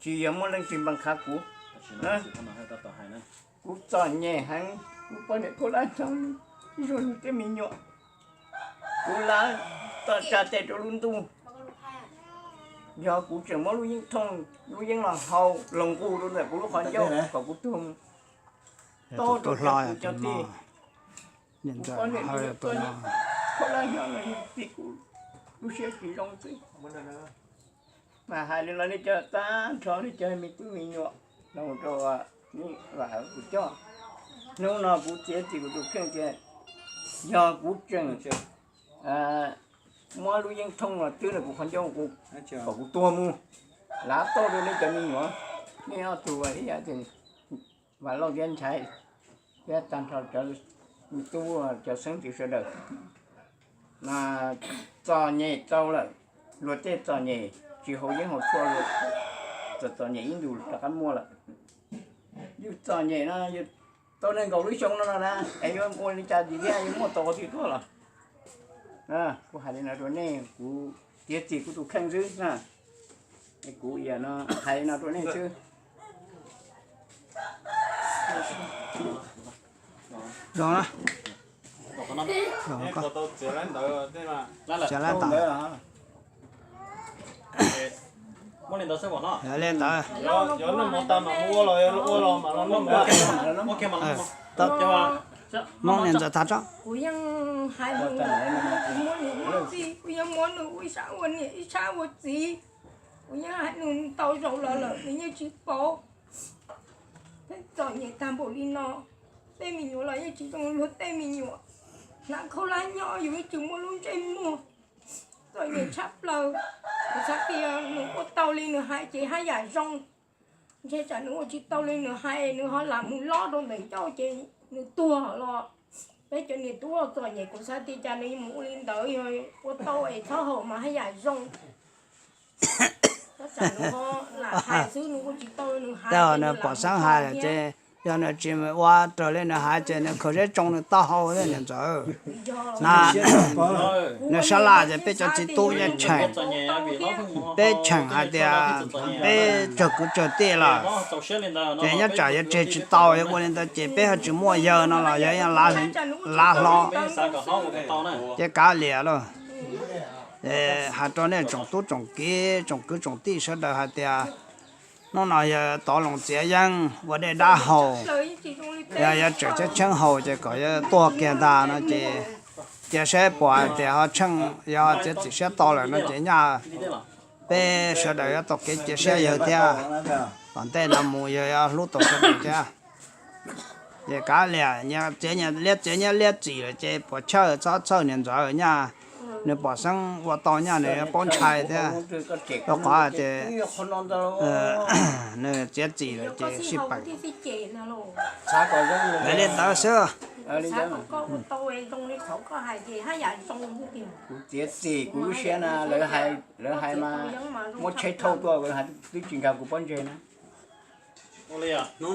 tsis yog muaj leej twg npaj qha kuv. Kuv txom nyem heev, kuv poj niam kuj lab nyob ib zaug nws tej me nyuam, kuv lab tso tsa tes rau lub ntuj. Yog kuv tseem muab lub yeeb thooj, lub yeeb los hau los nqus rau ntawm kuv lub qhov ncauj kom kuv tuag mus, tob rau kuv cov tij. Kuv poj niam nws yog txom nyem, khaub lab nyob los yog vim kuv lub siab tsis zoo xwb. Mas hais li no nej cov tag nrho nej cov me tub me nyuam, los rau nej vam kuv coj. Hnub no kuv txiav txim kuv tus kheej tias yog kuv tseem muab lub yeeb thooj los twb rau kuv qhov ncauj, kom kuv tuag mus, lav tauj rau nej cov me nyuam. Nej ob tug ib yam, Vam Lauj thiab Nchaiv thiab tag nrho cov me tub cov xeeb ntxwv sawv daws, txom nyem tau lawm, luag tej txom nyem tsis haus yeeb haus tshuaj, txom txom nyem ib ntus rov qab muaj lawm. Yus txom nyem no yus tau nees nkaum lub xyoo no no na, es yuav ua li cas tim thiab, yuav muaj tau qhov twg tuaj los? Kuv hais li no rau nej, kuv txiav txim kuv tus kheej xwb na. Kuv hais li no rau nej xwb. Zoo na. Txiav lab ntawd. Hmoob niam ntxawm tas tso. Kuv yeej hais mus, kuv muab nws muab txij, kuv yeej muab nws ua ib sab ua niam ib sab ua txiv. Kuv yeej hais nws ntau zaus los lawm nws yeej tsis paub. Peb txom nyem tag npaum li no, tej me nyuam los yeej tsis zoo luag tej me nyuam. Hnav khaub hlab nyob yus yeej tsis muaj lub ntsej muag, txom nyem tshaj plaws. Kuv xav tias nws ua tau li nws hais ces haj yam zoo. Ntshe tsam nws ua tsis tau li nws hais, nws ho lam mus lob rau ntawm ncauj ces nws tuag los. Peb cov niam tub txom nyem kuv xav tias cas nws mus ua li ntawd, yog ua tau es txhob haus mas haj yam zoo. Tab sis nws ho lam hais xwb, nws ua tsis tau li nws hais ces nws lam mus txog thiab. Yog nws tsis ua raws li nws hais ces nws khaws zeb tsoo nws taub hau thiab niam ntxawm. Na, nws sab laj ces peb cov txiv tub yeej tsheem, peb tsheem hais tias peb tsawg kwv tsawg tij lawm, ces nyob tsam yuav tseg tsis tau yuav ua li ntawd ces peb ho tsis muaj yawg no los yawg yeej lav hlo. Ces kav liam lauj. Hais rau nej tsoom tub tsoom kiv tsoom kwv tsoom tij sawv daws hais tias hnub no yog tov loos txiav yeeb ua dej dab haus, yog yuav tseem tsheej tsheej haus ces kom yuav tuag kiag ntag no ces cia saib puas hais tias ho tsheej, yog txiav txim siab tau lawm no ces nyaj peb sawv daws yuav tau kev cia siab yawg thiab. Tom ntej no mus yawg yuav hlub tau sawv daws thiab. Ces kav liam, txiav liab txiav nyiab liab txim lawm ces puas chawj txhob txhawj niam ntxawm nyaj, nws pom xeeb ua tau nyaj nws yuav paub ntshai thiab. Rau qhov hais tias nws txiav txim lawm ces sij peem. Hais li ntawd xwb. Kuv txiav txim kuv lub siab na, lawv hais mas muab tsheb thauj tuaj, twb tsis nkag kuv pob ntseg na.